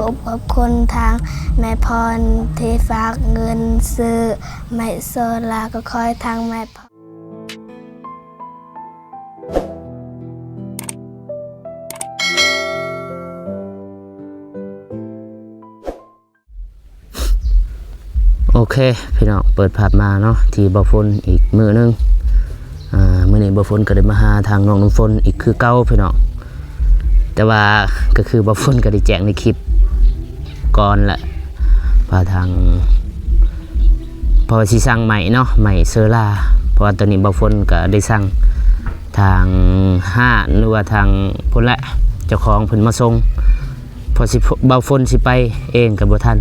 ຂອບຄຸນທາງແມ່ພອນທີ່ຝາກເງິນຊື້ໄມ້ໂຊລາ ກໍຂໍໃຫ້ທາງແມ່ພອນ ໂອເຄ ພີ່ນ້ອງ ເປີດພາບມາເນາະ ທີ່ບ່າວຝົນອີກມື້ໜຶ່ງ. ອ່າ ມື້ນີ້ບ່າວຝົນກໍໄດ້ມາຫາທາງນ້ອງນ້ຳຝົນອີກຄືເກົ່າພີ່ນ້ອງ, ແຕ່ວ່າກໍຄືບ່າວຝົນກໍໄດ້ແຈ້ງໃນຄລິບກ່ອນແຫຼະ ວ່າທາງ ເພາະວ່າຊິສັ່ງໄມ້ເນາະ ໄມ້ເຊີລາ ເພາະວ່າຕອນນີ້ບ່າວຝົນກໍໄດ້ສັ່ງທາງຮ້ານ ຫຼືວ່າທາງພຸ້ນແຫຼະ ເຈົ້າຂອງເພິ່ນມາສົ່ງ ເພາະຊິ ບ່າວຝົນຊິໄປເອງກໍບໍ່ທັນ.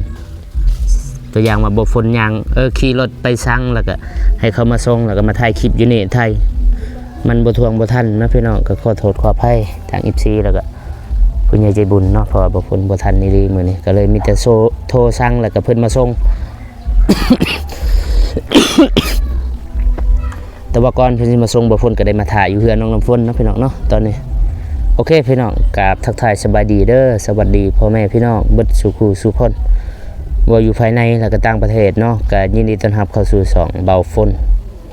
ຕົວຢ່າງວ່າບ່າວຝົນຍ່າງ ເອີ ຂີ່ລົດໄປສັ່ງ ແລ້ວກໍໃຫ້ເຂົາມາສົ່ງ ແລ້ວກໍມາຖ່າຍຄລິບຢູ່ນີ້ ຖ່າຍ ມັນບໍ່ຖ້ວງບໍ່ທັນເນາະພີ່ນ້ອງ. ກໍຂໍໂທດຂໍອະໄພທາງເອັຟຊີ ແລ້ວກໍຜູ້ໃຫຍ່ໃຈບຸນເນາະ ເພາະວ່າບ່າວຝົນບໍ່ທັນອີ່ຫຼີມື້ນີ້ ກໍເລີຍມີແຕ່ໂຊ ໂທສັ່ງ ແລ້ວກໍເພິ່ນມາສົ່ງ. ແຕ່ວ່າກ່ອນເພິ່ນຊິມາສົ່ງ ບ່າວຝົນກໍໄດ້ມາຖ້າຢູ່ເຮືອນນ້ອງນ້ຳຝົນເນາະພີ່ນ້ອງເນາະ ຕອນນີ້. ໂອເຄພີ່ນ້ອງ ກາບທັກທາຍສະບາຍດີເດີ ສະຫວັດດີພໍ່ແມ່ພີ່ນ້ອງເບິດສູ່ຄູ່ສູ່ຄົນ ບໍ່ຢູ່ພາຍໃນ ແລະ ກໍຕ່າງປະເທດເນາະ, ກໍຍິນດີຕ້ອນຮັບເຂົ້າສູ່ຊ່ອງບ່າວຝົນ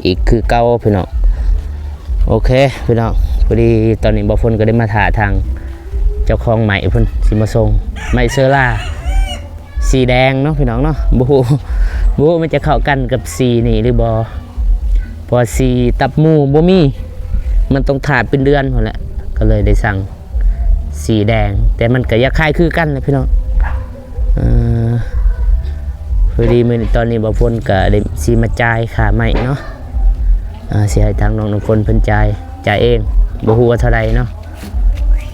ອີກຄືເກົ່າພີ່ນ້ອງ. ໂອເຄພີ່ນ້ອງ ພໍດີຕອນນີ້ບ່າວຝົນກໍໄດ້ມາຖ້າທາງເຈົ້າຂອງໄມ້ເພິ່ນຊິມາສົ່ງ ໄມ້ເຊີລາ ສີແດງເນາະພີ່ນ້ອງເນາະ. ບໍ່ຮູ້ ບໍ່ຮູ້ມັນຈະເຂົ້າກັນກັບສີນີ້ຫຼືບໍ່ ເພາະວ່າສີຕັບໝູ່ບໍ່ມີ ມັນຕ້ອງຖ້າເປັນເດືອນພຸ້ນແຫຼະ ກໍເລີຍໄດ້ສັ່ງສີແດງ ແຕ່ມັນກໍຢາກຄ້າຍຄືກັນແຫຼະພີ່ນ້ອງ. ເອີ ພໍດີມື້ນີ້ ຕອນນີ້ບ່າວຝົນກໍໄດ້ຊິມາຈ່າຍຄ່າໄມ້ເນາະ ອ່າ ຊິໃຫ້ທາງນ້ອງນ້ຳຝົນເພິ່ນຈ່າຍ ຈ່າຍເອງ ບໍ່ຮູ້ວ່າເທົ່າໃດເນາະ.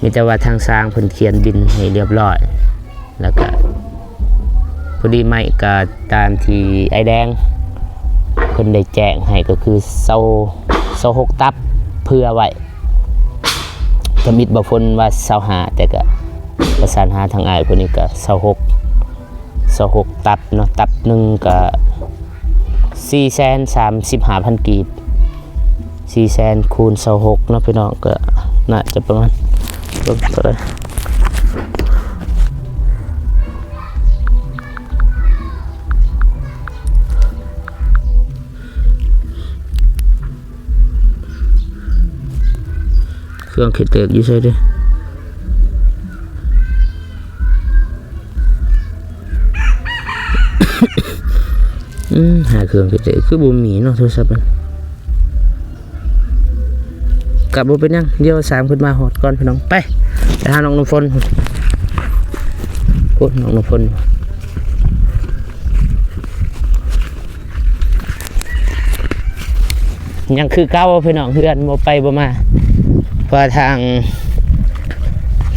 ມີແຕ່ວ່າທາງຊ່າງເພິ່ນຂຽນບິນໃຫ້ລຽບຮ້ອຍ ແລ້ວກະພໍດີໄມ້ກະຕາມທີ່ອ້າຍແດງເພິ່ນໄດ້ແຈ້ງໃຫ້ ກໍຄືຊາວ ຊາວຫົກຕັບ ເຜື່ອໄວ້. ທຳອິດບ່າວຝົນວ່າຊາວຫ້າ ແຕ່ກະປະສານຫາທາງອ້າຍເພິ່ນນີ້ກະຊາວຫົກ ຊາວຫົກຕັບເນາະ, ຕັບໜຶ່ງກະສີ່ແສນສາມສິບຫ້າພັນກີບ. ສີ່ແສນຄູນຊາວຫົກເນາະພີ່ນ້ອງ, ກໍໜ້າຈະປະມານ ເບິ່ງເທົ່າໃດ ເຄື່ອງຄິດເລກຢູ່ໃສເດ? ອືມ ຫາເຄື່ອງເຮັດໄດ້ຄືບໍ່ມີເນາະ ໂທລະສັບມັນ. ກໍບໍ່ເປັນຫຍັງ, ດຽວຊ່າງເພິ່ນມາຮອດກ່ອນພີ່ນ້ອງ. ໄປ ໄປຫານ້ອງນ້ຳຝົນ ໂອ້ ນ້ອງນ້ຳຝົນ. ຍັງຄືເກົ່າພີ່ນ້ອງ, ເຮືອນບໍ່ໄປບໍ່ມາ ເພາະວ່າທາງ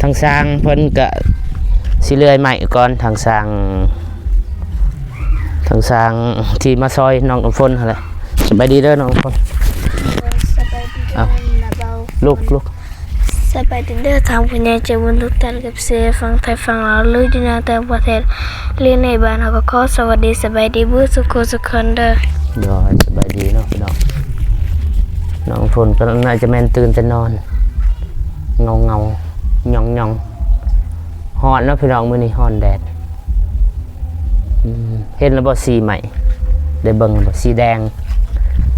ທາງຊ່າງເພິ່ນກະຊິເລື່ອຍໄມ້ກ່ອນ, ທາງຊ່າງ ທາງຊ່າງທີ່ມາຊ່ອຍນ້ອງນ້ຳຝົນຫັ້ນແຫຼະ. ສະບາຍດີເດີນ້ອງນ້ຳຝົນ. ສະບາຍດີເດີ ເອົ້າ ນະເບົາ ລຸກ ລຸກ. ສະບາຍດີເດີທາງຜູ້ໃຫຍ່ໃຈບຸນທຸກທ່ານ ເອັຟຊີ ຝັ່ງໄທຝັ່ງລາວ ຫຼືຢູ່ໃນຕ່າງປະເທດ ຫຼືໃນບ້ານເຮົາ ກໍຂໍສະຫວັດດີສະບາຍດີເບິດສູ່ຄູ່ສູ່ຄົນເດີ. ໂດຍ ສະບາຍດີເນາະພີ່ນ້ອງ. ນ້ອງຝົນກໍໜ້າຈະແມ່ນຕື່ນແຕ່ນອນ ເງົາໆ ຫຍ້ອງໆ. ຮ້ອນເນາະພີ່ນ້ອງ, ມື້ນີ້ຮ້ອນແດດ. ອືມ ເຫັນແລ້ວບໍ່ ສີໃໝ່ ໄດ້ເບິ່ງແລ້ວບໍ່? ສີແດງ.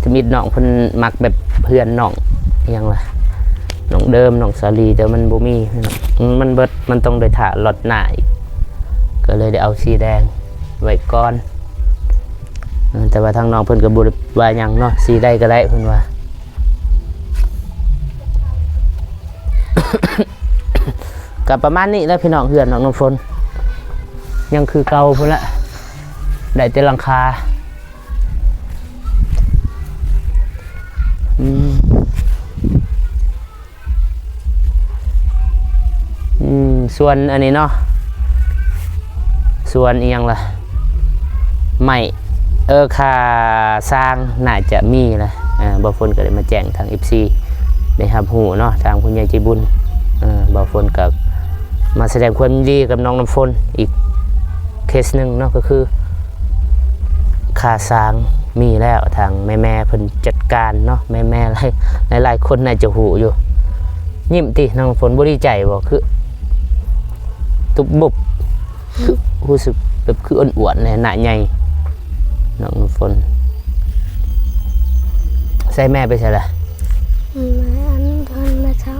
ທຳອິດນ້ອງເພິ່ນມັກແບບເພື່ອນນ້ອງ ອີຫຍັງລະ ນ້ອງເດີມ ນ້ອງສາລີ, ແຕ່ມັນບໍ່ມີ ມັນເບິດ, ມັນຕ້ອງໄດ້ຖ້າລັອດໜ້າອີກ, ກໍເລີຍໄດ້ເອົາສີແດງໄວ້ກ່ອນ. ເອີ ແຕ່ວ່າທາງນ້ອງເພິ່ນກໍບໍ່ໄດ້ວ່າຫຍັງເນາະ, ສີໃດກໍໄດ້ເພິ່ນວ່າ. ກໍປະມານນີ້ແຫຼະພີ່ນ້ອງ, ເຮືອນນ້ອງນ້ຳຝົນຍັງຄືເກົ່າພຸ້ນແຫຼະ, ໄດ້ແຕ່ຫຼັງຄາ. ອືມ ອືມ ສ່ວນອັນນີ້ເນາະ ສ່ວນອີຫຍັງລະ ໄມ້ ເອີ ຄ່າຊ່າງໜ້າຈະມີລະ. ເອີ ບ່າວຝົນກໍໄດ້ມາແຈ້ງທາງເອັຟຊີໄດ້ຮັບຮູ້ເນາະ, ທາງຜູ້ໃຫຍ່ໃຈບຸນ ເອີ ບ່າວຝົນກໍມາສະແດງຄວາມຍິນດີກັບນ້ອງນ້ຳຝົນອີກເຄສໜຶ່ງເນາະ, ກໍຄືຄ່າຊ່າງມີແລ້ວ, ທາງແມ່ໆເພິ່ນຈັດການເນາະ. ແມ່ໆຫຼາຍໆຄົນໜ້າຈະຮູ້ຢູ່. ຍິ້ມຕິ ນ້ອງນ້ຳຝົນ ບໍ່ດີໃຈບໍ່? ຄືຕຸບບຸບ. ຄື ຮູ້ສຶກແບບຄືອ້ວນໆແດ່ ໜ້າໃຫຍ່ ນ້ອງນ້ຳຝົນ. ໃສແມ່ໄປໃສລະ? ແມ່ອັນເພິ່ນມາເຊົ່າ.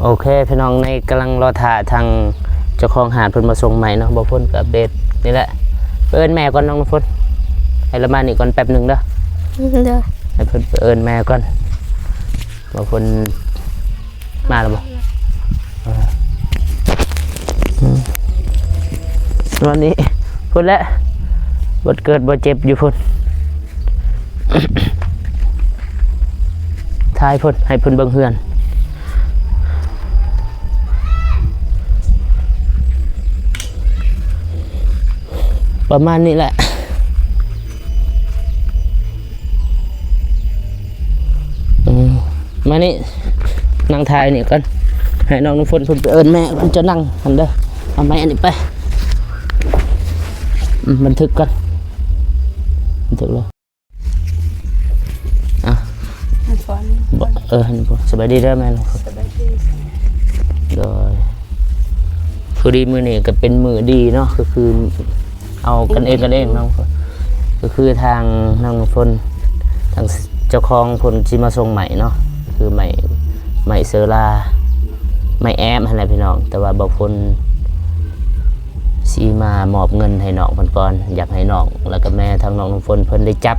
ໂອເຄ ພີ່ນ້ອງ ໃນກຳລັງລໍຖ້າທາງເຈົ້າຂອງຮ້ານເພິ່ນມາສົ່ງໃໝ່ເນາະ. ບ່າວຝົນກໍອັບເດດນີ້ແຫຼະ. ໄປເອີ້ນແມ່ກ່ອນ ນ້ອງນ້ຳຝົນ ໃຫ້ລະມານີ້ກ່ອນແປັບໜຶ່ງເດີ. ໂດຍ. ໃຫ້ເພິ່ນໄປເອີ້ນແມ່ກ່ອນ. ວ່າເພິ່ນມາແລ້ວບໍ່? ເອີ ອືມ ວັນນີ້ພຸ້ນແຫຼະ ບໍ່ເກີດບໍ່ເຈັບຢູ່ພຸ້ນ ຖ່າຍພຸ້ນ ໃຫ້ເພິ່ນເບິ່ງເຮືອນ. ປະມານນີ້ແຫຼະ. ອືມ ມານີ້ ນັ່ງຖ່າຍນີ້ກ່ອນ ໃຫ້ນ້ອງນ້ຳຝົນເພິ່ນໄປເອີ້ນແມ່ເພິ່ນ ຈະນັ່ງຫັ້ນເດີ. ເອົາໄມ້ອັນນີ້ໄປ ອືມ ບັນທຶກກ່ອນ ບັນທຶກແລ້ວ. ອ່ະ ໃຫ້ຟ້ອນ ບໍ່ ເອີ ໃຫ້ ສະບາຍດີເດີແມ່ນ້ອງ. ສະບາຍດີ. ໂດຍ. ພໍດີມື້ນີ້ກໍເປັນມື້ດີເນາະ ກໍຄືເອົາກັນເອງກັນເອງເນາະ ກໍຄືທາງນ້ອງນ້ຳຝົນ ທາງເຈົ້າຂອງເພິ່ນຊິມາສົ່ງໄມ້ເນາະ ຄືໄມ້ ໄມ້ເຊີລາ ໄມ້ແອມຫັ້ນແຫຼະພີ່ນ້ອງ. ແຕ່ວ່າບ່າວຝົນຊິມາມອບເງິນໃຫ້ນ້ອງເພິ່ນກ່ອນ ຢາກໃຫ້ນ້ອງ ແລ້ວກໍແມ່ທາງນ້ອງນ້ຳຝົນເພິ່ນໄດ້ຈັບ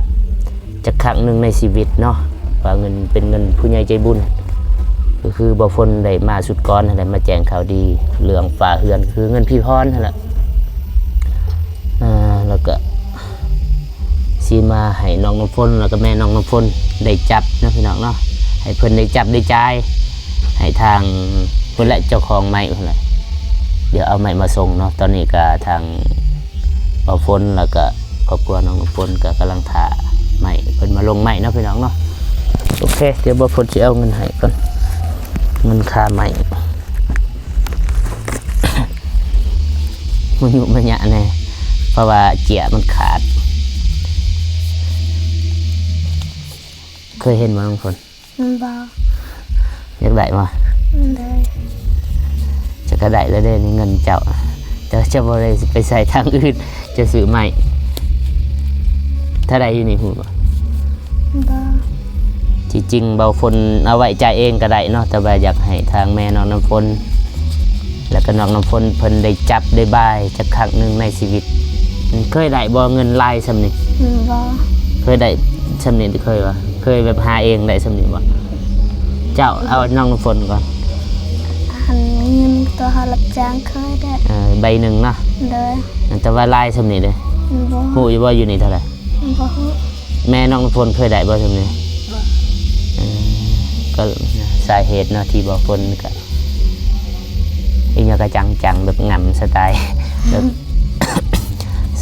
ຈັກຄັ້ງໜຶ່ງໃນຊີວິດເນາະ ວ່າເງິນ ເປັນເງິນຜູ້ໃຫຍ່ໃຈບຸນ ກໍຄືບ່າວຝົນໄດ້ມາຊຸດກ່ອນຫັ້ນແຫຼະ ມາແຈ້ງຂ່າວດີເລື່ອງຝາເຮືອນ ຄືເງິນພີພອນຫັ້ນແຫຼະ. ອ່າ ແລ້ວກໍຊິມາໃຫ້ນ້ອງນ້ຳຝົນ ແລ້ວກໍແມ່ນ້ອງນ້ຳຝົນໄດ້ຈັບເນາະ ພີ່ນ້ອງເນາະ ໃຫ້ເພິ່ນໄດ້ຈັບໄດ້ຈ່າຍ ໃຫ້ທາງເພິ່ນແຫຼະ ເຈົ້າຂອງໄມ້ເພິ່ນແຫຼະ ດຽວເອົາໄມ້ມາສົ່ງເນາະ. ຕອນນີ້ກໍທາງບ່າວຝົນ ແລ້ວກໍ ຄອບຄົວນ້ອງນ້ຳຝົນກໍກຳລັງຖ້າໄມ້ ເພິ່ນມາລົງໄມ້ເນາະ ພີ່ນ້ອງເນາະ. ໂອເຄ ດຽວບ່າວຝົນຊິເອົາເງິນໃຫ້ກ່ອນ ເງິນຄ່າໄມ້ ມາຍຸມາຍະແດ່ ເພາະວ່າເຈ້ຍມັນຂາດ. ເຄີຍເຫັນບໍ່ນ້ອງຝົນ? ບໍ່. ຢາກໄດ້ບໍ່? ໄດ້. ເຈົ້າກໍໄດ້ແລ້ວເດ້ ນີ້ເງິນເຈົ້າ ແຕ່ເຈົ້າບໍ່ໄດ້ໄປໃຊ້ທາງອື່ນ ເຈົ້າຊື້ໃໝ່. ເທົ່າໃດຢູ່ນີ້ຮູ້ບໍ່? ບໍ່. ທີ່ຈິງບ່າວຝົນເອົາໄວ້ຈ່າຍເອງກໍໄດ້ເນາະ ແຕ່ວ່າຢາກໃຫ້ທາງແມ່ນ້ອງນ້ຳຝົນ ແລ້ວກໍນ້ອງນ້ຳຝົນເພິ່ນໄດ້ຈັບໄດ້ບາຍຈັກຄັ້ງໜຶ່ງໃນຊີວິດ. ເຄີຍໄດ້ບໍ່ເງິນຫຼາຍສ່ຳນີ້? ບໍ່. ເຄີຍໄດ້ສ່ຳນີ້ ເຄີຍບໍ່? ເຄີຍແບບຫາເອງໄດ້ສ່ຳນີ້ບໍ່? ເຈົ້າເອົານ້ອງນ້ຳຝົນກ່ອນ. ອັນເງິນຕົວເຮົາຮັບຈ້າງເຄີຍໄດ້. ເອີ ໃບໜຶ່ງເນາະ. ໂດຍ. ແຕ່ວ່າຫຼາຍສ່ຳນີ້ເດ້? ບໍ່. ຮູ້ຢູ່ບໍ່ຢູ່ນີ້ເທົ່າໃດ? ບໍ່ຮູ້. ແມ່ນ້ອງນ້ຳຝົນເຄີຍໄດ້ບໍ່ສ່ຳນີ້? ບໍ່. ເອີ ກໍສາເຫດເນາະ ທີ່ບ່າວຝົນກໍ ອີຫຍັງກະຈັງໆ ແບບຫງຳສະໄຕ ແບບ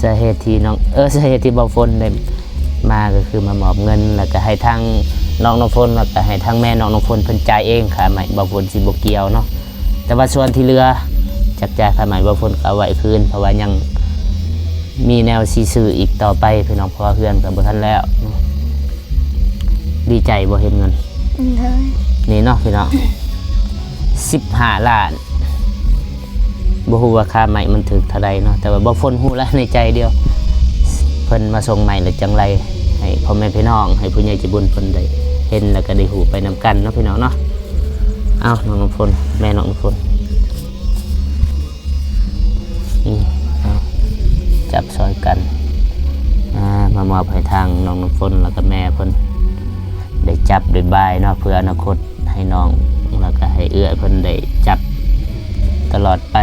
ສາເຫດທີ່ນ້ອງ ເອີ ສາເຫດທີ່ບ່າວຝົນໄດ້ມາກໍຄືມາມອບເງິນ ແລ້ວກໍໃຫ້ທາງນ້ອງນ້ຳຝົນ ແລ້ວກໍໃຫ້ທາງແມ່ນ້ອງນ້ຳຝົນເພິ່ນຈ່າຍເອງຄ່າໄມ້ ບ່າວຝົນຊິບໍ່ກ່ຽວເນາະ. ແຕ່ວ່າສ່ວນທີ່ເຫຼືອ ຈັກຈ່າຍຄ່າໄມ້ ບ່າວຝົນກໍເອົາໄວ້ຄືນ ເພາະວ່າຍັງມີແນວຊິຊື້ອີກຕໍ່ໄປພີ່ນ້ອງ ເພາະວ່າເຮືອນກໍບໍ່ທັນແລ້ວ. ດີໃຈບໍ່ເຫັນເງິນ? ໂດຍ. ນີ້ເນາະພີ່ນ້ອງ ສິບຫ້າລ້ານ ບໍ່ຮູ້ວ່າຄ່າໄມ້ມັນຖືກເທົ່າໃດເນາະ ແຕ່ວ່າບ່າວຝົນຮູ້ລະໃນໃຈດຽວ ເພິ່ນມາສົ່ງໄມ້ແລ້ວຈັ່ງໄລ່ໃຫ້ພໍ່ແມ່ພີ່ນ້ອງ ໃຫ້ຜູ້ໃຫຍ່ໃຈບຸນເພິ່ນໄດ້ເຫັນ ແລ້ວກໍໄດ້ຮູ້ໄປນຳກັນເນາະພີ່ນ້ອງເນາະ. ເອົາ ນ້ອງນ້ຳຝົນ ແມ່ນ້ອງນ້ຳຝົນ. ອືມ ເອົາ ຈັບຊ່ອຍກັນ ອ່າ ມາມອບໃຫ້ທາງນ້ອງນ້ຳຝົນ ແລ້ວກໍແມ່ເພິ່ນໄດ້ຈັບໄດ້ບາຍເນາະ ເພື່ອອະນາຄົດໃຫ້ນ້ອງ ແລ້ວກໍໃຫ້ເອື້ອຍເພິ່ນໄດ້ຈັບຕະຫຼອດໄປ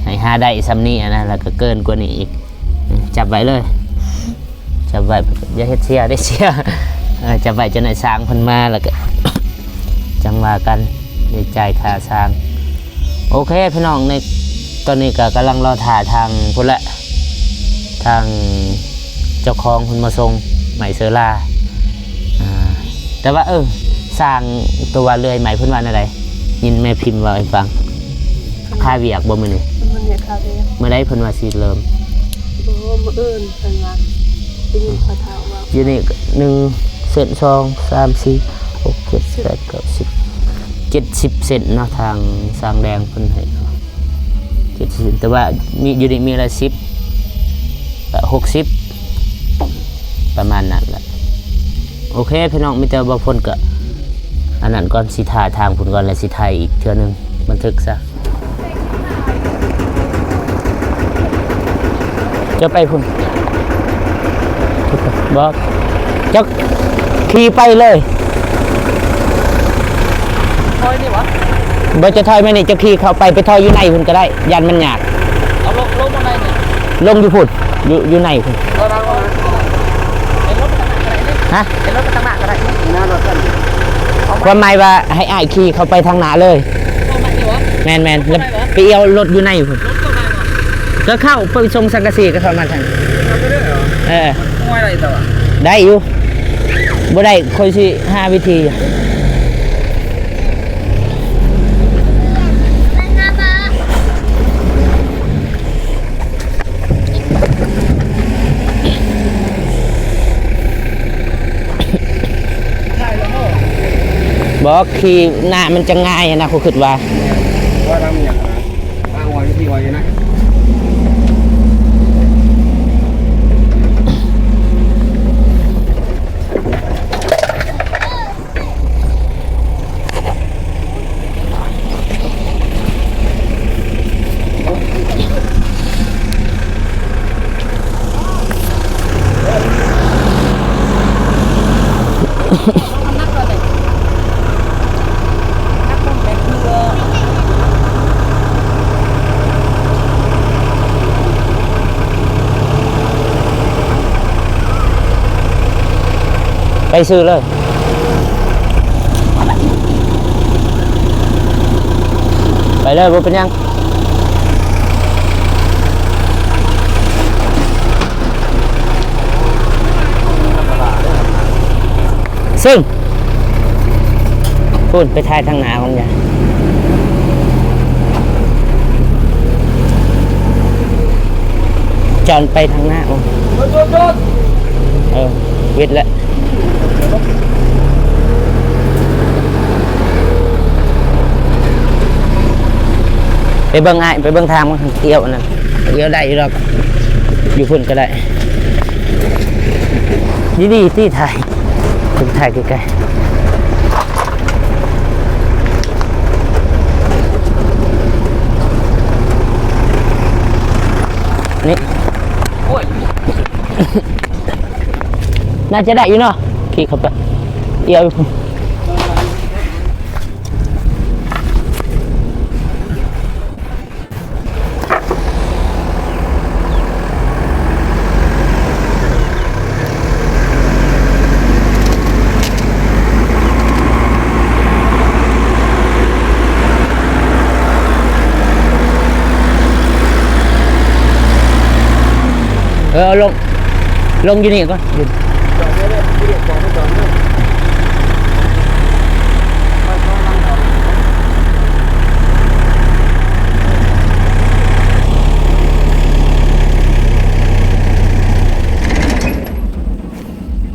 ໃຫ້ຫາໄດ້ສ່ຳນີ້ຫັ້ນນະ ແລ້ວກໍເກີນກວ່ານີ້ອີກ. ອືມ ຈັບໄວ້ເລີຍ. ຈັບໄວ້ ຢ່າເຮັດເສຍເດ້ເສຍ ເອີ ຈັບໄວ້ ຈັກໜ້ອຍຊ່າງເພິ່ນມາ ແລ້ວກໍຈັ່ງວ່າກັນ ໄດ້ຈ່າຍຄ່າຊ່າງ. ໂອເຄພີ່ນ້ອງ ໃນຕອນນີ້ກໍກຳລັງລໍຖ້າທາງພຸ້ນແຫຼະ ທາງເຈົ້າຂອງເພິ່ນມາສົ່ງໄມ້ເຊີລາ. ອ່າ ແຕ່ວ່າ ເອີ ຊ່າງຕົວເລື່ອຍໄມ້ເພິ່ນວ່າແນວໃດ? ຍິນແມ່ພິມເວົ້າໃຫ້ຟັງ. ຄາວຽກບໍ່ມື້ນີ້? ມັນວຽກຄາວຽກ. ມື້ໃດເພິ່ນວ່າຊິເລີ່ມ? ບໍ່ຮູ້ ມື້ອື່ນເພິ່ນວ່າ ໄດ້ຍິນພໍ່ເຖົ້າເວົ້າ. ຢູ່ນີ້ໜຶ່ງເສັ້ນ ສອງ ສາມ ສີ່ ຫົກ ເຈັດ ແປດ ເກົ້າ ສິບ ເຈັດສິບເສັ້ນເນາະ ທາງຊ່າງແດງເພິ່ນໃຫ້. ແຕ່ວ່າມີ ຢູ່ນີ້ມີລະສິບ ກະຫົກສິບ ປະມານນັ້ນລະ. ໂອເຄພີ່ນ້ອງ ມີແຕ່ວ່າບໍ່ພົ້ນກະອັນນັ້ນກ່ອນ ຊິຖ້າທາງພຸ້ນກ່ອນ ແລ້ວຊິຖ່າຍອີກເທື່ອໜຶ່ງ ບັນທຶກຊະ. ຈະໄປພຸ້ນ ບໍ່ ເຈົ້າຂີ່ໄປເລີຍ. ຖອຍນີ້ຫວາ? ບໍ່ ຈະຖອຍມານີ້ ເຈົ້າຂີ່ເຂົ້າໄປ ໄປຖອຍຢູ່ໃນພຸ້ນກະໄດ້ ຢ້ານມັນຍາກ. ເອົາລົງ ລົງມາໃນນີ້ ລົງຢູ່ພຸ້ນ ຢູ່ ຢູ່ໃນພຸ້ນ. ເອົາລົງມາ ເຫັນລົດໄປທາງໜ້າກະໄດ້ນີ້ ຮະ? ເຫັນລົດໄປທາງໜ້າກະໄດ້ນີ້ ໜ້າລົດກັນ. ຄວາມໝາຍວ່າໃຫ້ອ້າຍຂີ່ເຂົ້າໄປທາງໜ້າເລີຍ. ເຂົ້າໄປນີ້ຫວາ? ແມ່ນໆ ແລ້ວໄປອຽວລົດຢູ່ໃນພຸ້ນ. ລົດເຂົ້າໄດ້ບໍ່? ກະເຂົ້າໄປສົ່ງສັງກະສີກະເຂົ້າມາທາງ ເຂົ້າໄປເລີຍຫວາ? ເອີ ຫ້ວຍໄດ້ແຕ່ວ່າ ໄດ້ຢູ່. ບໍ່ໄດ້ ຂ້ອຍຊິຫາວິທີ. ບໍ່ ຂີ່ໜ້າມັນຈະງ່າຍຫັ້ນນະ ຂ້ອຍຄິດວ່າ. ວ່າທຳອີ່ຫຍັງນະ? ຫາຫົວຢູ່ທີ່ວ່າຢູ່ນະ. ໄປຊື່ເລີຍ ໄປເລີຍ ບໍ່ເປັນຫຍັງ. ເຊິ່ງ ພຸ້ນ ໄປຖ່າຍທາງໜ້າຂອງຍາຍ ຈອນໄປທາງໜ້າ. ໂອ້ ເອີ ວິດແລ້ວ. ໄປເບິ່ງອ້າຍ ໄປເບິ່ງທາງມັນ ອຽວອັນນັ້ນ ອຽວໄດ້ຢູ່ດອກ ຢູ່ພຸ້ນກະໄດ້. ດີໆ ຕິ ຖ່າຍ ຖ່າຍໃກ້ໆ ນີ້ ໂອ້ຍ ໜ້າຈະໄດ້ຢູ່ເນາະ ຂີ່ເຂົ້າໄປ ອຽວຢູ່ພຸ້ນ. ເອີ ເອົາລົງ ລົງຢູ່ນີ້ກ່ອນ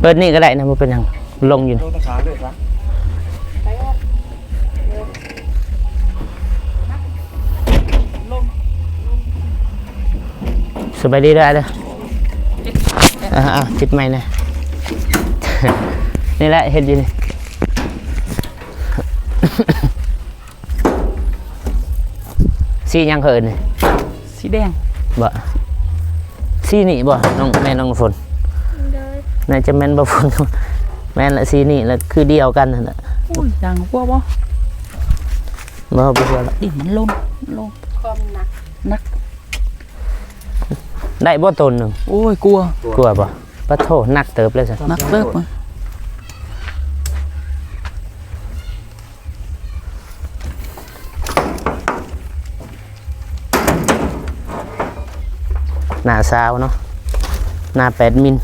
ເປີດນີ້ກະໄດ້ນະ ບໍ່ເປັນຫຍັງ ລົງຢູ່ນີ້. ສະບາຍດີເດີອ້າຍເດີ. ອ່າ ຕິດໄມແດ່. ນີ້ແຫຼະ ເຮັດຢູ່ນີ້. ສີຫຍັງເຂົາເອີ້ນນີ້? ສີແດງ. ບໍ່ ສີນີ້ບໍ່ ນ້ອງ ແມ່ນ້ອງຝົນ? ໂດຍ ໜ້າຈະແມ່ນບໍ່ຝົນ. ແມ່ນລະ ສີນີ້ລະ ຄືດຽວກັນຫັ້ນລະ. ໂອ້ຍ ຢ່າງຫົວບໍ່? ບໍ່ ບໍ່ຫົວລະ ດິນມັນລົງ ລົງ ຄວາມໜັກ ໜັກ. ໄດ້ບໍ່ໂຕໜຶ່ງ? ໂອ້ຍ ກົວ ກົວບໍ່? ປະໂທ ໜັກເຕີບເລີຍຊັ້ນ ໜັກເຕີບ. ໜ້າຊາວເນາະ ໜ້າແປດມິນ.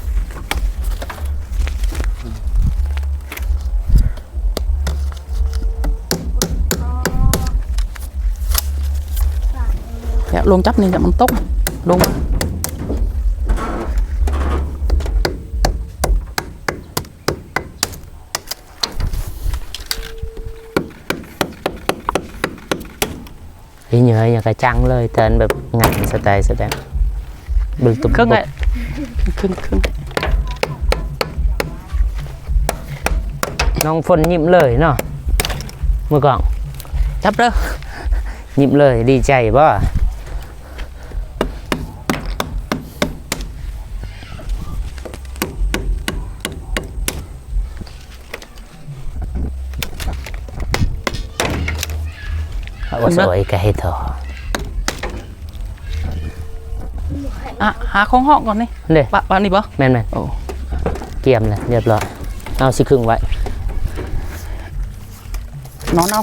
ແລ້ວລົງຈັບນີ້ ມັນຕົກລົງ. ເ ອີເຫຍື້ອຫຍັງກະຈັງເລີຍ ແຕ່ອັນແບບງານສະໄຕ ສະແດງເບິ່ງຕຸ່ມ ເຄິ່ງແຫຼະ ເຄິ່ງ ເຄິ່ງ. ນ້ອງຝົນຍິ້ມເລີຍເນາະ ມືກ້ອງ ຈັບເດີ ຍິ້ມເລີຍ ດີໃຈບໍ່? ໂອ້ຍ ໂອ້ຍ ກະເຮັດທໍ່ ອ່ະ ຫາຂອງຫ້ອງກ່ອນນີ້ ເດ້ ປະ ປະນີ້ບໍ່? ແມ່ນໆ ໂອ້ ກຽມແລ້ວ ຮຽບຮ້ອຍ ເອົາຊິຄຶ່ງໄວ້ ນອນເອົາ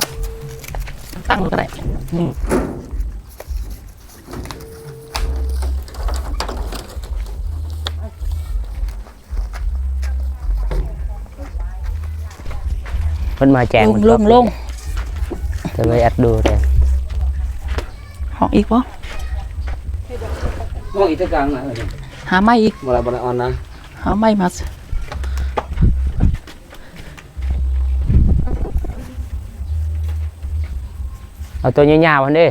ຕັ້ງກະໄດ້ ອືມ. ເພິ່ນມາແຈ້ງ ລົງ ລົງ ລົງ ຈະໄປອັດດູແດ່ ຫ້ອງອີກບໍ່? ຫ້ອງອີກເທື່ອກາງນະ ຫາໄມ້ອີກ ບໍ່ໄດ້ ບໍ່ໄດ້ອ່ອນນະ ຫາໄມ້ມາ. ເອົາຕົວຍາວໆຫັ້ນເດ້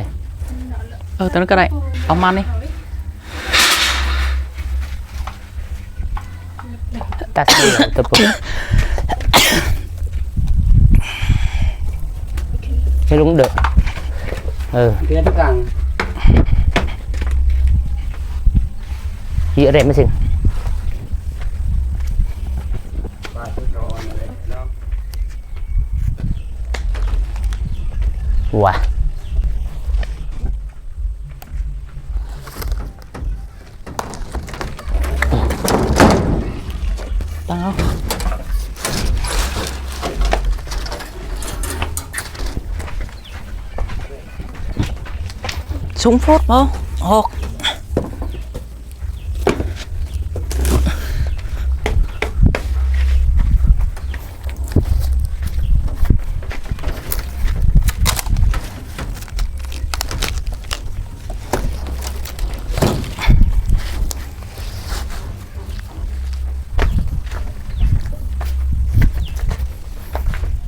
ເອີ ຕົວນັ້ນກະໄດ້ ເອົາມານີ້ ຕັດເອົາຕົວປຸ້ນ ໃຫ້ລົງເດີ ເອີ ເດີນກາງ ເຍາະເດ້ມາຊິ ວ້າ ຕັ້ງເອົາ ສູງໂພດບໍ່? ອອກ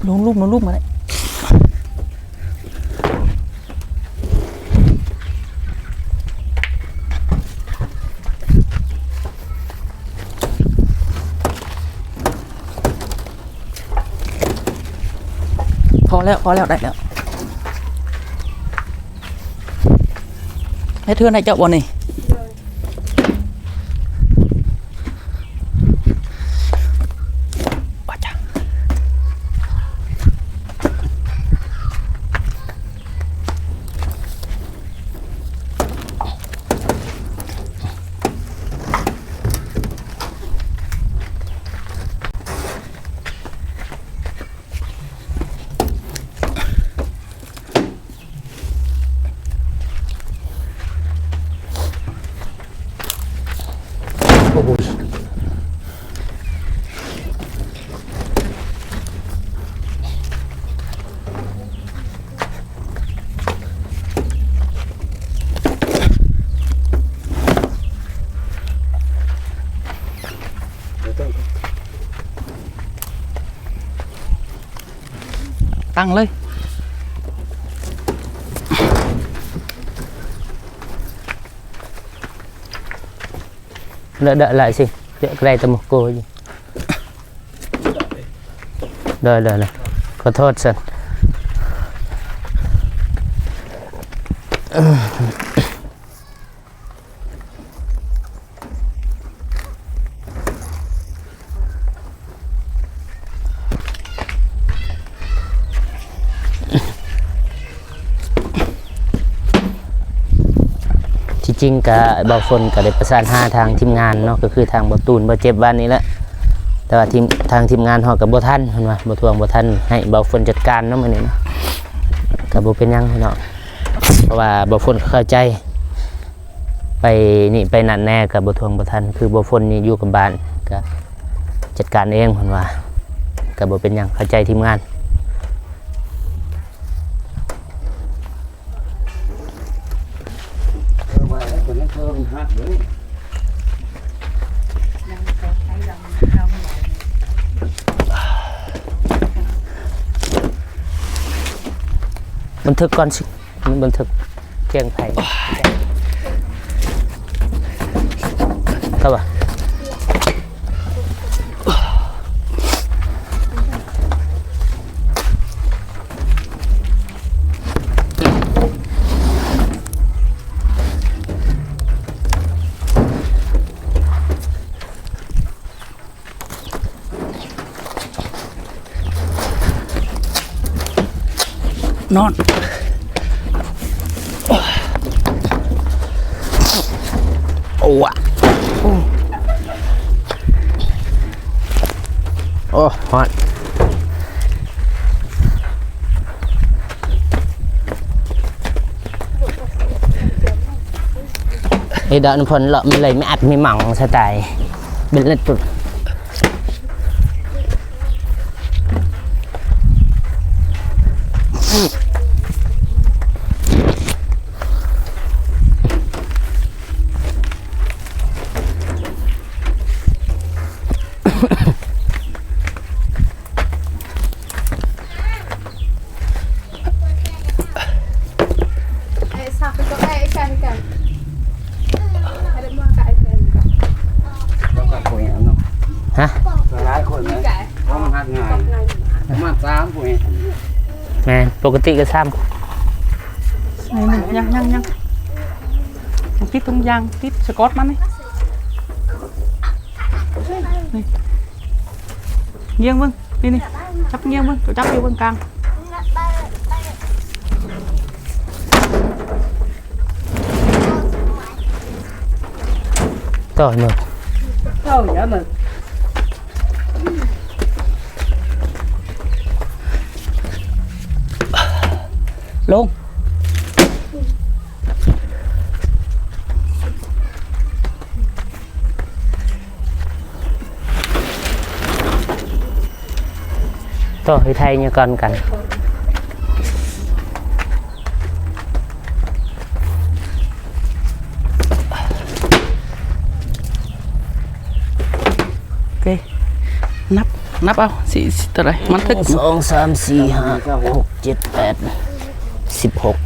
ລົງລຸ່ມ ລົງລຸ່ມກະໄດ້. ພໍແລ້ວ ພໍແລ້ວ ໄດ້ແລ້ວ. ເຮັດເຮືອນໃຫ້ເຈົ້າບໍ່ນີ້? ຕັ້ງເລີຍ ເດີໆ ຫຼາຍຊິ ເດີ ກະໄດ້ແຕ່ໝົກໂກຢູ່ ເດີໆ ຂໍໂທດຊັ້ນ. ທີ່ຈິງກະ ບ່າວຝົນກະໄດ້ປະສານຫາທາງທີມງານເນາະ ກະຄືທາງບ່າວຕູນ ບ່າວເຈັບ ວານນີ້ແຫຼະ ແຕ່ວ່າທີມ ທາງທີມງານເຮົາກະບໍ່ທັນ ເພິ່ນວ່າບໍ່ ທວງບໍ່ທັນ ໃຫ້ບ່າວຝົນຈັດການເນາະມື້ນີ້ເນາະ ກະບໍ່ເປັນຫຍັງເນາະ ເພາະວ່າບ່າວຝົນກະເຂົ້າໃຈ ໄປນີ້ໄປນັ້ນແດ່ກະບໍ່ທວງບໍ່ທັນ ຄືບ່າວຝົນນີ້ຢູ່ກັບບ້ານກະຈັດການເອງເພິ່ນວ່າ ກະບໍ່ເປັນຫຍັງ ເຂົ້າໃຈທີມງານ. ບັນທຶກກ່ອນຊິ ບັນທຶກ. ກຽງໄພ ເຂົ້າວ່າ ນອນ ໂອ້ ໂອ້ ໂອ້ ຮ້ອນ. ເອີ ດອກນ້ຳຝົນເລາະ ມັນເລີຍມີອັດມີໝັງສະໄຕເປັນເລັດຕຸດ. ຮະ? ຫຼາຍຄົນເລີຍ ເພາະມັນຮັດງ່າຍ ປະມານສາມຜູ້ເຮັດ. ແມ່ນ ປົກກະຕິກໍສາມ. ຍັງ ຍັງ ຍັງ ຕິດທຸງຢາງ ຕິດສະກອດມັນນີ້. ນີ້ ງຽງເບິ່ງ ນີ້ ນີ້ ຈັບງຽງເບິ່ງ ຈັບຢູ່ເບື້ອງກາງ ຕໍ່ໃຫ້ໝົດ ຕໍ່ໃຫ້ໝົດ ລົງ. ຕໍ່ໃຫ້ໄທຍະກອນກັນ ໂອເຄ ນັບ ນັບເອົາ ຊິ ຊິເທົ່າໃດ ມັນຖືກ ໜຶ່ງ ສອງ ສາມ ສີ່ ຫ້າ ຫົກ ເຈັດ ແປດ ສິບຫົກ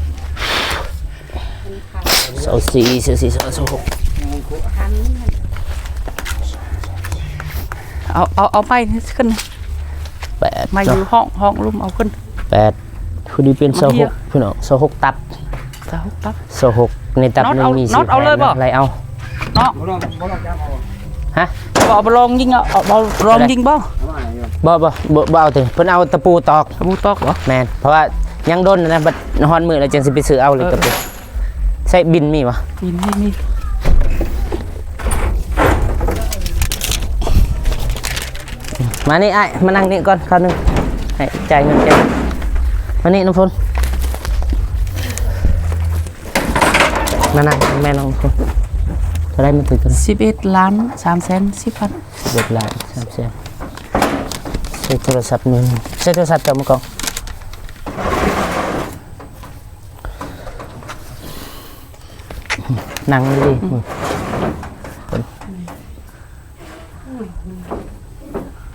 ຊາວສີ່ ຊາວສີ່ ຊາວຫົກ ເອົາ ເອົາ ເອົາໄມ້ນີ້ຂຶ້ນ ແປດ ໄມ້ຢູ່ຫ້ອງ ຫ້ອງລຸ່ມ ເອົາຂຶ້ນ ແປດ ພໍດີເປັນຊາວຫົກ ພີ່ນ້ອງ ຊາວຫົກຕັບ ຊາວຫົກຕັບ ຊາວຫົກ ໃນຕັບໜຶ່ງມີ ນັບເອົາເລີຍບໍ່ ໄລ່ເອົາ ເນາະ ບໍ່ຕ້ອງ ບໍ່ຕ້ອງຈັບເອົາ ຮະ ບໍ່ເອົາໄປລອງຍິງ ເອົາ ເອົາໄປລອງຍິງບໍ່ ບໍ່ ບໍ່ ບໍ່ ບໍ່ເອົາຕິ ເພິ່ນເອົາຕະປູຕອກ ຕະປູຕອກບໍ່ ແມ່ນ ເພາະວ່າຍັງດົນນະ ບັດຮອດມື້ແລ້ວຈັ່ງຊິໄປຊື້ເອົາເລີຍ ເອີ ຕະປູ ໃຊ້ບິນມີບໍ່ ບິນມີ ມີ ມານີ້ອ້າຍ ມານັ່ງນີ້ກ່ອນຄາວໜຶ່ງ ໃຫ້ຈ່າຍເງິນແກ່ ມານີ້ນ້ຳຝົນ ມານັ່ງແມ່ນ້ອງຝົນ ເທົ່າໃດມັນຖືກ ສິບເອັດລ້ານສາມແສນສິບພັນ ສິບເອັດລ້ານສາມແສນ ໃຊ້ໂທລະສັບມື ໃຊ້ໂທລະສັບເຈົ້າມາກ່ອນ ນັ່ງດີໆ ອືມ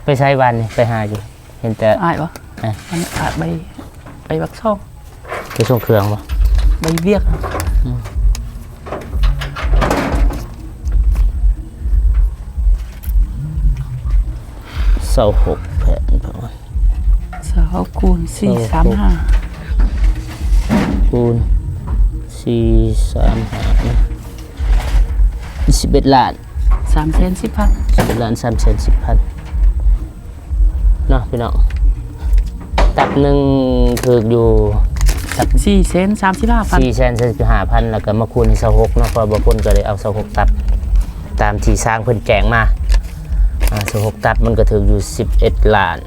ໄປໃສວານນີ້ ໄປຫາຢູ່ ເຫັນແຕ່ ອ້າຍບໍ່ ເອີ ອັນ ອ້າຍໄປ ໄປວັກຊອງ ໄປສົ່ງເຄື່ອງບໍ່ ໄປວຽກ ອືມ ຊາວຫົກແຜ່ນ ຊາວຫົກຄູນສີ່ ຊາວຫົກ ສາມຫ້າ ຄູນສີ່ ສາມຫ້າ ສິບເອັດລ້ານສາມແສນສິບພັນ ສິບເອັດລ້ານສາມແສນສິບພັນ ເນາະພີ່ນ້ອງ ຕັບໜຶ່ງຖືກຢູ່ ສີ່ແສນສາມສິບຫ້າພັນ ສີ່ແສນສາມສິບຫ້າພັນ ແລ້ວກໍມາຄູນໃຫ້ຊາວຫົກເນາະ ເພາະວ່າບ່າວພົນກໍໄດ້ເອົາຊາວຫົກຕັບ ຕາມທີ່ຊ່າງເພິ່ນແຈ້ງມາ ອ່າ ຊາວຫົກຕັບມັນກໍຖືກຢູ່ສິບເອັດລ້ານ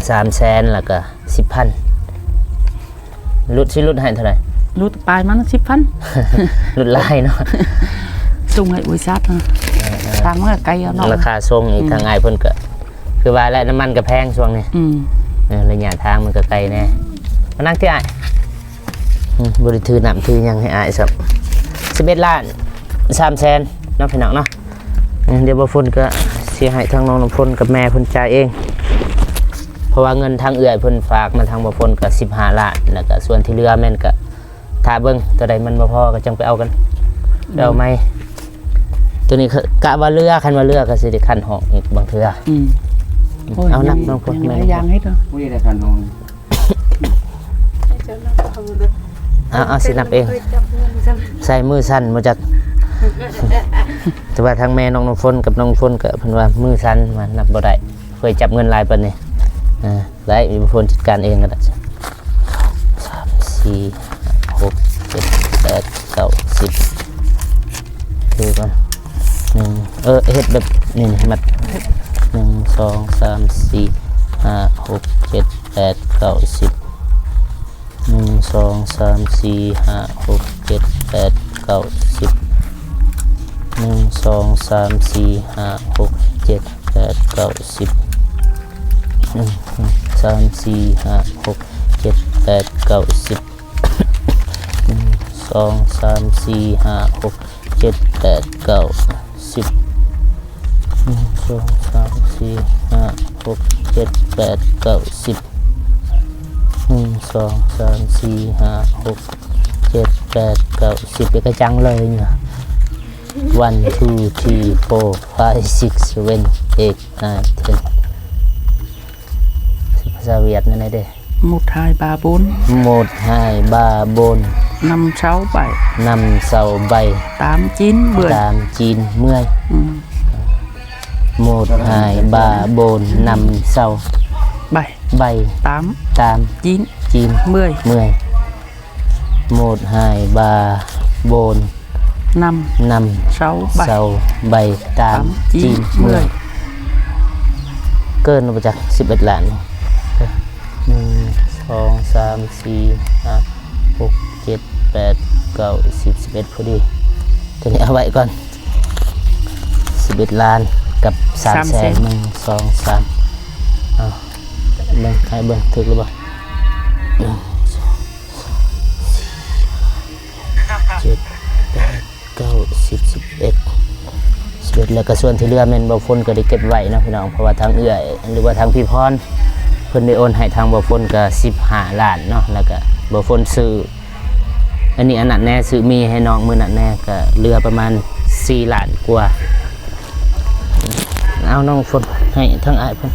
ສາມແສນ ແລ້ວກໍສິບພັນ ຫຼຸດ ຊິຫຼຸດໃຫ້ເທົ່າໃດ ຫຼຸດປາຍມັນສິບພັນ ຫຼຸດຫຼາຍເນາະ ສົ່ງໃຫ້ບໍລິສັດເນາະ ເອີ ເອີ ທາງມັນກໍໄກເນາະ ລາຄາສົ່ງອີກ ອືມ ທາງອ້າຍເພິ່ນກໍ ຄືວ່າແຫຼະ ນ້ຳມັນກໍແພງຊ່ວງນີ້ ອືມ ເອີ ໄລຍະທາງມັນກໍໄກແດ່ ມານັ່ງທີ່ອ້າຍ ອືມ ບໍ່ໄດ້ຖືນ້ຳຖືຫຍັງໃຫ້ອ້າຍຊ້ຳ ສິບເອັດລ້ານສາມແສນເນາະ ພີ່ນ້ອງເນາະ ເອີ ດຽວບ່າວພົນກໍຊິໃຫ້ທາງນ້ອງນ້ຳຝົນກັບແມ່ເພິ່ນຈ່າຍເອງ ເພາະວ່າເງິນທາງເອື້ອຍເພິ່ນຝາກມາທາງບ່າວພົນກໍສິບຫ້າລ້ານ ແລ້ວກໍສ່ວນທີ່ເຫຼືອແມ່ນກໍ ຖ້າເບິ່ງ ຕົວໃດມັນບໍ່ພໍກໍຈັ່ງໄປເອົາກັນ ໄປເອົາໃໝ່. ໂດຍ ຕົວນີ້ກະວ່າເຫຼືອ ຄັນວ່າເຫຼືອກໍຊິໄດ້ຂັ້ນຫ້ອງອີກບາງເທື່ອ. ອືມ ໂອ້ຍ ເອົາ ນັບ ຍັງ ນ້ອງພົນ ຍັງ ແມ່ ຫຼາຍຢ່າງໃຫ້ເນາະ ບໍ່ໄດ້ຂັ້ນຫ້ອງ. ເອົາ ເອົາ ຊິນັບເອງ ໃສ່ມືສັ່ນບໍ່ຈັກ ແຕ່ວ່າທັງແມ່ນ້ອງນ້ຳຝົນກັບນ້ອງຝົນກໍເພິ່ນວ່າມືສັ່ນ ວ່ານັບບໍ່ໄດ້ ເຄີຍຈັບເງິນຫຼາຍປານນີ້. ອ່າ ໄດ້ ມີຜູ້ຄົນຈັດການເອງກໍໄດ້. ສາມ ສີ່ ຫ້າ ຫົກ ເຈັດ ແປດ ເກົ້າ ສິບ ຄືກັນ ໜຶ່ງ ເອີ ເຮັດແບບນີ້ ມັດ ໜຶ່ງ ສອງ ສາມ ສີ່ ຫ້າ ຫົກ ເຈັດ ແປດ ເກົ້າ ສິບ ໜຶ່ງ ສອງ ສາມ ສີ່ ຫ້າ ຫົກ ເຈັດ ແປດ ເກົ້າ ສິບ ໜຶ່ງ ສອງ ສາມ ສີ່ ຫ້າ ຫົກ ເຈັດ ແປດ ເກົ້າ ສິບ ໜຶ່ງ ສອງ ສາມ ສີ່ ຫ້າ ຫົກ ເຈັດ ແປດ ເກົ້າ ສິບ ໜຶ່ງ ສອງ ສາມ ສີ່ ຫ້າ ຫົກ ເຈັດ ແປດ ເກົ້າ ສິບ ໜຶ່ງ ສອງ ສາມ ສີ່ ຫ້າ ຫົກ ເຈັດ ແປດ ເກົ້າ ສິບ ໜຶ່ງ ສອງ ສາມ ສີ່ ຫ້າ ຫົກ ເຈັດ ແປດ ເກົ້າ ສິບ ເປັນກະຈັງເລີຍນີ້ one two three four five six seven eight nine ten ພາສາຫວຽດນັ້ນແຫຼະເດ້. Một hai ba bốn. Một hai ba bốn. Năm sáu bảy. Năm sáu bảy. Tám chín mười. Tám chín mười. Ừm. Một hai ba bốn năm sáu bảy. Bảy. Tám. Tám. Chín. Chín. Mười. Mười. Một hai ba bốn. Năm. Năm. Sáu bảy. Sáu bảy. Tám. Tám. Chín. Chín. Mười. Mười. ເກີນບໍ່ຈັກ ສິບເອັດລ້ານ. ໜຶ່ງ ສອງ ສາມ ສີ່ ຫ້າ ຫົກ ເຈັດ ແປດ ເກົ້າ ສິບ ສິບເອັດ ພໍດີ. ຕົວນີ້ເອົາໄວ້ກ່ອນ ສິບເອັດລ້ານກັບສາມແສນ. ສາມແສນ. ໜຶ່ງ ສອງ ສາມ ເອົາ ເບິ່ງ ໃຫ້ເບິ່ງ ຖືກຫຼືບໍ່? ໜຶ່ງ ສອງ ສາມ ສີ່ ຫ້າ ຫົກ ເຈັດ ແປດ ເກົ້າ ສິບ ສິບເອັດ ສິບເອັດ ແລ້ວກໍສ່ວນທີ່ເຫຼືອແມ່ນບ່າວຝົນກໍໄດ້ເກັບໄວ້ເນາະພີ່ນ້ອງ ເພາະວ່າທາງເອື້ອຍ ຫຼືວ່າທາງພີ່ພອນ ເພິ່ນໄດ້ໂອນໃຫ້ທາງບ່າວຝົນກໍສິບຫ້າລ້ານເນາະ ແລ້ວກໍບ່າວຝົນຊື້ອັນນີ້ອັນນັ້ນແດ່ ຊື້ໝີ່ໃຫ້ນ້ອງມື້ນັ້ນແດ່ ກໍເຫຼືອປະມານສີ່ລ້ານກວ່າ. ເອົາ ນ້ອງຝົນ ໃຫ້ທາງອ້າຍເພິ່ນ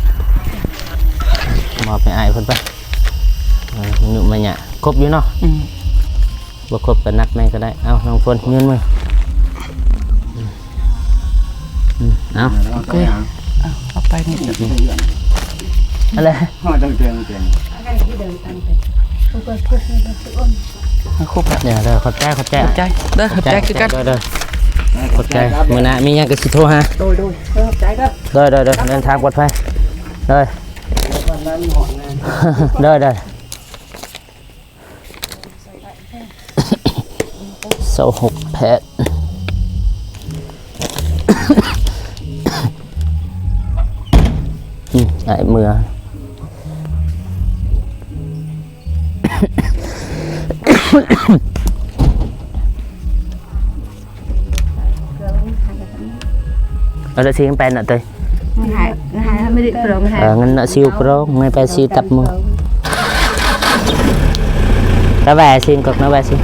ມອບໃຫ້ອ້າຍເພິ່ນໄປ. ເອີ ມາຍຸມາຍະ ຄົບຢູ່ເນາະ? ອືມ. ບໍ່ຄົບກໍນັບໃໝ່ກໍໄດ້. ເອົາ ນ້ອງຝົນ ຍື່ນມື. ອືມ ເອົາ ໂອເຄ ເອົາ ເອົາໄປນີ້ ອັນແຫຼະ ເຮົາຕ້ອງແຈ້ງ ແຈ້ງ ຄົບແລ້ວ. ເດີ ຂອບໃຈ ຂອບໃຈ ຂອບໃຈເດີ ຂອບໃຈຄືກັນ ເດີ ເດີ ຂອບໃຈ. ມື້ໜ້າມີຫຍັງກໍຊິໂທຫາ. ໂດຍ ໂດຍ ຂອບໃຈເດີ ໂດຍ ໂດຍ ເດີ ເດີນທາງປອດໄພ ໂດຍ. ໂດຍ ໂດຍ. ຊາວຫົກແພັດ ອືມ ອ້າຍເມືອ. ເອົາລະຊິງໄປນະເຕີຍ ເອີ ເງິນນະຊິວໂປຣງ ເງິນໄປຊິຕັບມື ຕະແວຊິງກອກນະແວຊິງ.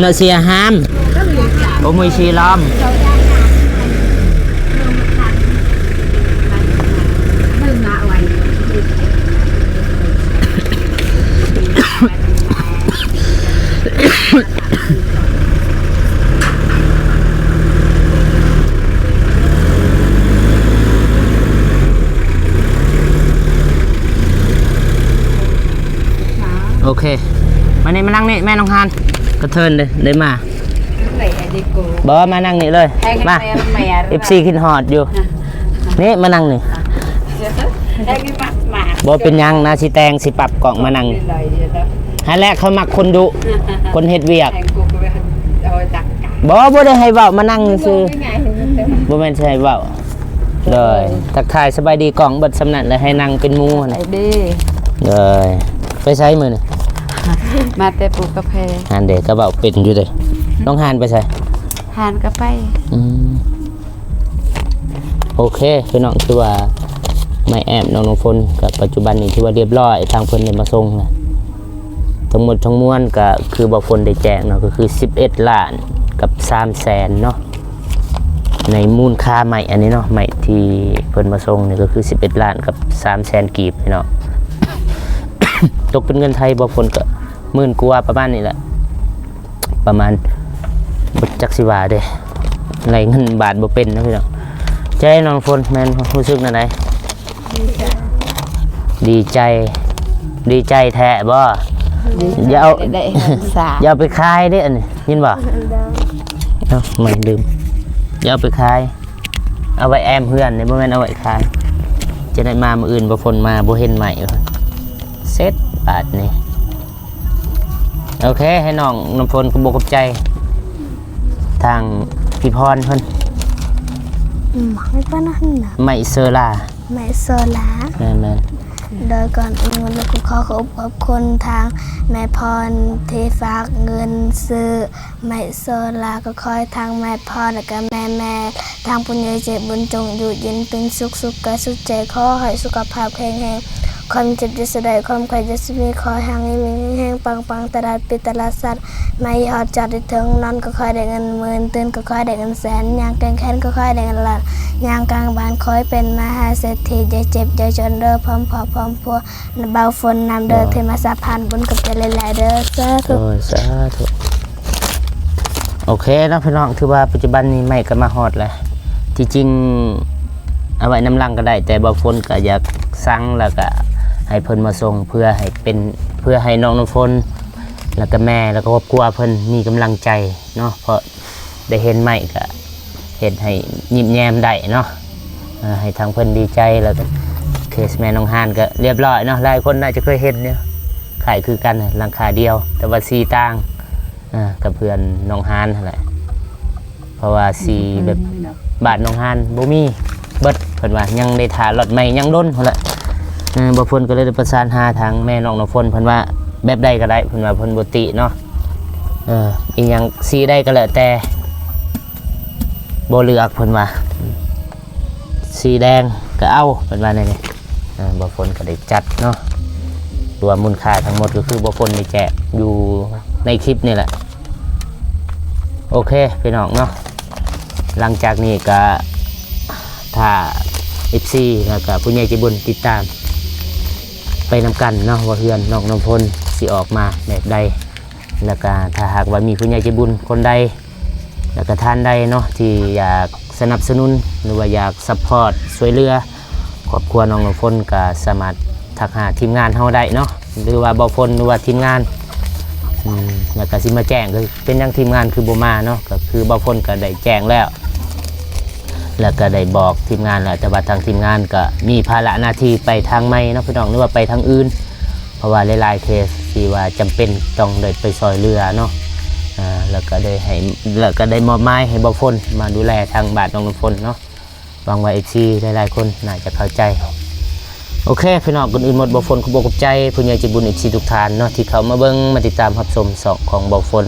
ເນາະ ເສຍຫາມ ໂອມຸຍຊີລອມ. ໂອເຄ ມານີ້ ມານັ່ງນີ້ ແມ່ນ້ອງຮານ ກະເທີນເດ້ ໄດ້ມາ. ບໍ່ ມານັ່ງນີ້ເລີຍ ມາ ເອັຟຊີຄິດຮອດຢູ່. ນີ້ ມານັ່ງນີ້ ບໍ່ເປັນຫຍັງນະ ຊິແຕ່ງ ຊິປັບກ້ອງ ມານັ່ງນີ້. ຫັ້ນແຫຼະ ເຂົາມັກຄົນດຸ ຄົນເຮັດວຽກ. ບໍ່ ບໍ່ໄດ້ໃຫ້ເວົ້າ ມານັ່ງຊື່ ບໍ່ແມ່ນຊິໃຫ້ເວົ້າ. ໂດຍ ທັກທາຍສະບາຍດີກ້ອງເບິດສ່ຳນັ້ນ ແລ້ວໃຫ້ນັ່ງເປັນໝູ່ຫັ້ນ. ໂດຍ ໄປໃສມື້ນີ້? ມາແຕ່ປູກກາແຟ. ຫັ້ນເດ້ ກໍເວົ້າເປັນຢູ່ເດ້. ນ້ອງຮານໄປໃສ? ຮານກໍໄປ. ອືມ ໂອເຄ ພີ່ນ້ອງ ຄືວ່າໄມ້ແອ້ມນ້ອງນ້ຳຝົນກໍປັດຈຸບັນນີ້ຖືວ່າຮຽບຮ້ອຍ ທາງເພິ່ນໄດ້ມາສົ່ງນະ. ທັງໝົດທັງມວນກໍຄືບ່າວຝົນໄດ້ແຈ້ງເນາະ ກໍຄືສິບເອັດລ້ານກັບສາມແສນເນາະ ໃນມູນຄ່າໄມ້ອັນນີ້ເນາະ. ໄມ້ທີ່ເພິ່ນມາສົ່ງນີ້ກໍຄືສິບເອັດລ້ານກັບສາມແສນກີບເນາະ. ຕົກເປັນເງິນໄທ ບ່າວຝົນກໍໝື່ນກວ່າປະມານນີ້ແຫຼະ ປະມານ ບໍ່ຈັກຊິວ່າເດ້ ໄລ່ເງິນບາດບໍ່ເປັນນະພີ່ນ້ອງ. ໃຈນ້ອງຝົນແມ່ນຮູ້ສຶກແນວໃດ? ດີໃຈ ດີໃຈ ດີໃຈແທ້ບໍ່? ຢ່າເອົາ ໄດ້ ໄດ້ສາມ ຢ່າເອົາໄປຂາຍເດ້ອັນນີ້ ຍິນບໍ່? ເອົ້າ ໄມ້ລືມ ຢ່າເອົາໄປຂາຍ ເອົາໄວ້ແອ້ມເຮືອນນີ້ ບໍ່ແມ່ນເອົາໄວ້ຂາຍ. ຈະໄດ້ມາມື້ອື່ນ ບໍ່ຝົນມາບໍ່ເຫັນໄມ້ ເສັດບາດນີ້. ໂອເຄ ໃຫ້ນ້ອງນ້ຳຝົນຂອບອົກຂອບໃຈທາງພີ່ພອນເພິ່ນ. ອືມ ໃຫ້ປານນັ້ນນະ ໄມ້ເຊີລາ ໄມ້ເຊີລາ ແມ່ນໆ. ໂດຍກ່ອນອື່ນໝົດເລີຍກໍຂໍຂອບຂອບຄຸນທາງແມ່ພອນທີ່ຝາກເງິນຊື້ໄມ້ເຊີລາ ກໍຂໍໃຫ້ທາງແມ່ພອນ ແລ້ວກໍແມ່ໆ ທາງຜູ້ໃຫຍ່ໃຈບຸນຈົ່ງຢູ່ເຢັນເປັນສຸກ ສຸກກາຍສຸກໃຈ ຂໍໃຫ້ສຸຂະພາບແຂງແຮງ ຄວາມເຈັບຢ່າສະໄດ້ ຄວາມໄຂ້ຢ່າສະມີ ຂໍໃຫ້ຮັ່ງມີມີແຮງ ປັງໆ ຕະຫຼອດປີຕະຫຼອດຊາດ ມາຮອດຊາດທີ່ເຖິງ ນອນກໍຂໍໃຫ້ໄດ້ເງິນໝື່ນ ຕື່ນກໍຂໍໃຫ້ໄດ້ເງິນແສນ ຍ່າງແກວ່ງແຂນກໍຂໍໃຫ້ໄດ້ເງິນລ້ານ ຍ່າງກາງບ້ານຂໍໃຫ້ເປັນມະຫາເສດຖີ ຢ່າເຈັບຢ່າຈົນເດີ ພ້ອມຄອບພ້ອມຄົວ ບ່າວຝົນນຳເດີ ໂດຍ ທີ່ມາສະພານບຸນ ຂອບໃຈຫຼາຍໆເດີ ສາທຸ ໂດຍ ສາທຸ. ໂອເຄເນາະພີ່ນ້ອງ ຖືວ່າປັດຈຸບັນນີ້ໄມ້ກໍມາຮອດແລ້ວ ທີ່ຈິງເອົາໄວ້ນຳຫຼັງກໍໄດ້ ແຕ່ບ່າວຝົນກໍຢາກສັ່ງ ແລ້ວກໍໃຫ້ເພິ່ນມາສົ່ງ ເພື່ອໃຫ້ເປັນ ເພື່ອໃຫ້ນ້ອງນ້ຳຝົນ ແລ້ວກໍແມ່ ແລ້ວກໍຄອບຄົວເພິ່ນມີກຳລັງໃຈເນາະ ເພາະໄດ້ເຫັນໄມ້ກໍເຮັດໃຫ້ຍິ້ມແຍ້ມໄດ້ເນາະ. ເອີ ໃຫ້ທາງເພິ່ນດີໃຈ ແລ້ວກໍເຄສແມ່ນ້ອງຮານກໍຮຽບຮ້ອຍເນາະ ຫຼາຍຄົນໜ້າຈະເຄີຍເຫັນຢູ່ ຄ້າຍຄືກັນ ຫຼັງຄາດຽວ ແຕ່ວ່າສີຕ່າງ ເອີ ກັບເຮືອນນ້ອງຮານຫັ້ນແຫຼະ ເພາະວ່າສີແບບບ້ານນ້ອງຮານບໍ່ມີເບິດ ເພິ່ນວ່າຍັງໄດ້ຖ້າລັອດໃໝ່ຍັງດົນພຸ້ນແຫຼະ. ເອີ ບ່າວຝົນກໍເລີຍໄດ້ປະສານຫາທາງແມ່ນ້ອງນ້ຳຝົນ ເພິ່ນວ່າແບບໃດກໍໄດ້ ເພິ່ນວ່າເພິ່ນບໍ່ຕິເນາະ ເອີ ອີ່ຫຍັງສີໃດກໍແລ້ວແຕ່ ບໍ່ເລືອກ ເພິ່ນວ່າ ສີແດງກໍເອົາ ເພິ່ນວ່າແນວນີ້. ເອີ ບ່າວຝົນກໍໄດ້ຈັດເນາະ ລວມມູນຄ່າທັງໝົດກໍຄືບ່າວຝົນໄດ້ແຈກຢູ່ໃນຄລິບນີ້ແຫຼະ. ໂອເຄພີ່ນ້ອງເນາະ ຫຼັງຈາກນີ້ກໍຖ້າເອັຟຊີ ແລ້ວກໍຜູ້ໃຫຍ່ໃຈບຸນຕິດຕາມໄປນຳກັນເນາະ ວ່າເຮືອນນ້ອງນ້ຳຝົນຊິອອກມາແບບໃດ ແລ້ວກໍຖ້າຫາກວ່າມີຜູ້ໃຫຍ່ໃຈບຸນຄົນໃດ ແລ້ວກໍທ່ານໃດເນາະ ທີ່ຢາກສະໜັບສະໜູນ ຫຼືວ່າຢາກຊັບພອດຊ່ວຍເຫຼືອຄອບຄົວນ້ອງນ້ຳຝົນ ກໍສາມາດທັກຫາທີມງານເຮົາໄດ້ເນາະ ຫຼືວ່າບ່າວຝົນ ຫຼືວ່າທີມງານ. ອືມ ແລ້ວກໍຊິມາແຈ້ງ ກໍເປັນຫຍັງທີມງານຄືບໍ່ມາເນາະ ກໍຄືບ່າວຝົນກໍໄດ້ແຈ້ງແລ້ວ ແລ້ວກໍໄດ້ບອກທີມງານແລ້ວ ແຕ່ວ່າທາງທີມງານກໍມີພາລະໜ້າທີ່ໄປທາງໃໝ່ເນາະພີ່ນ້ອງ ຫຼືວ່າໄປທາງອື່ນ ເພາະວ່າຫຼາຍໆເຄສທີ່ວ່າຈຳເປັນຕ້ອງໄດ້ໄປຊ່ອຍເຫຼືອເນາະ ອ່າ ແລ້ວກໍໄດ້ໃຫ້ ແລ້ວກໍໄດ້ມອບໝາຍໃຫ້ບ່າວຝົນມາດູແລທາງບ້ານນ້ອງນ້ຳຝົນເນາະ. ຫວັງວ່າເອັຟຊີຫຼາຍໆຄົນໜ້າຈະເຂົ້າໃຈ. ໂອເຄພີ່ນ້ອງ ກ່ອນອື່ນໝົດ ບ່າວຝົນຂອບອົກຂອບໃຈຜູ້ໃຫຍ່ໃຈບຸນ ເອັຟຊີທຸກທ່ານເນາະ ທີ່ເຂົ້າມາເບິ່ງມາຕິດຕາມຮັບຊົມຊ່ອງຂອງບ່າວຝົນ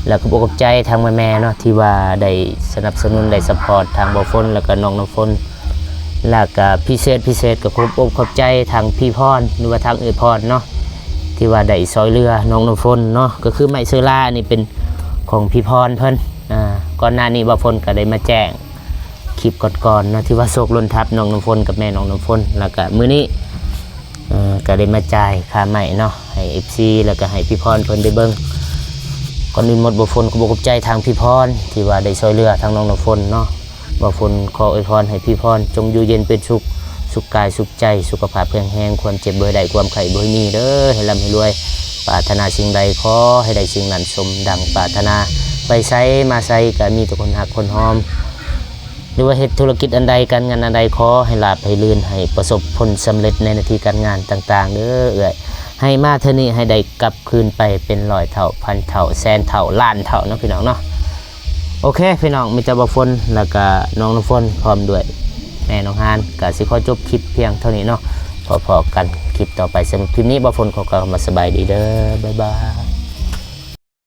ແລະ ຂອບອົກຂອບໃຈທາງແມ່ໆເນາະ ທີ່ວ່າໄດ້ສະໜັບສະໜູນ ໄດ້ຊັບພອດທາງບ່າວຝົນ ແລະ ກໍນ້ອງນ້ຳຝົນ ແລະ ກໍພິເສດ ພິເສດກໍຂອບອົກຂອບໃຈທາງພີ່ພອນ ຫຼືວ່າທາງເອື້ອຍພອນເນາະ ທີ່ວ່າໄດ້ຊ່ອຍເຫຼືອນ້ອງນ້ຳຝົນເນາະ ກໍຄືໄມ້ເຊີລານີ້ເປັນຂອງພີ່ພອນເພິ່ນ. ອ່າ ກ່ອນໜ້ານີ້ບ່າວຝົນກໍໄດ້ມາແຈ້ງ ຄລິບກ່ອນໆເນາະ ທີ່ວ່າໂຊກຫຼົ່ນທັບນ້ອງນ້ຳຝົນກັບແມ່ນ້ອງນ້ຳຝົນ ແລ້ວກະມື້ນີ້ ເອີ ກະໄດ້ມາຈ່າຍຄ່າໄມ້ເນາະ ໃຫ້ເອັຟຊີ ແລ້ວກະໃຫ້ພີ່ພອນເພິ່ນໄດ້ເບິ່ງ. ກ່ອນອື່ນໝົດ ບ່າວຝົນຂອບອົກຂອບໃຈທາງພີ່ພອນ ທີ່ວ່າໄດ້ຊ່ວຍເຫຼືອທາງນ້ອງນ້ຳຝົນເນາະ. ບ່າວຝົນຂໍອວຍພອນໃຫ້ພີ່ພອນຈົ່ງຢູ່ເຢັນເປັນສຸກ ສຸກກາຍສຸກໃຈ ສຸຂະພາບແຂງແຮງ ຄວາມເຈັບບໍ່ໃຫ້ໄດ້ ຄວາມໄຂ້ບໍ່ໃຫ້ມີເດີ ໃຫ້ລ່ຳໃຫ້ລວຍ ປາດຖະໜາສິ່ງໃດຂໍໃຫ້ໄດ້ສິ່ງນັ້ນສົມດັ່ງປາດຖະໜາ ໄປໃສມາໃສກະມີແຕ່ຄົນຮັກຄົນຫອມ ຫຼືວ່າເຮັດທຸລະກິດອັນໃດ ການງານອັນໃດ ຂໍໃຫ້ລາບໃຫ້ລື່ນ ໃຫ້ປະສົບຜົນສຳເລັດໃນໜ້າທີ່ການງານຕ່າງໆເດີເອື້ອຍ ໃຫ້ມາເທື່ອນີ້ໃຫ້ໄດ້ກັບຄືນໄປເປັນຮ້ອຍເທົ່າ ພັນເທົ່າ ແສນເທົ່າ ລ້ານເທົ່າເນາະ ພີ່ນ້ອງເນາະ. ໂອເຄພີ່ນ້ອງ ມີແຕ່ບ່າວຝົນ ແລ້ວກະນ້ອງນ້ຳຝົນ ພ້ອມດ້ວຍແມ່ນ້ອງຮານ ກະຊິຂໍຈົບຄລິບພຽງເທົ່ານີ້ເນາະ. ຝ ພໍ້ກັນຄລິບຕໍ່ໄປ. ສຳລັບຄລິບນີ້ ບ່າວຝົນຂໍກ່າວຄຳວ່າສະບາຍດີເດີ ບາຍບາຍ.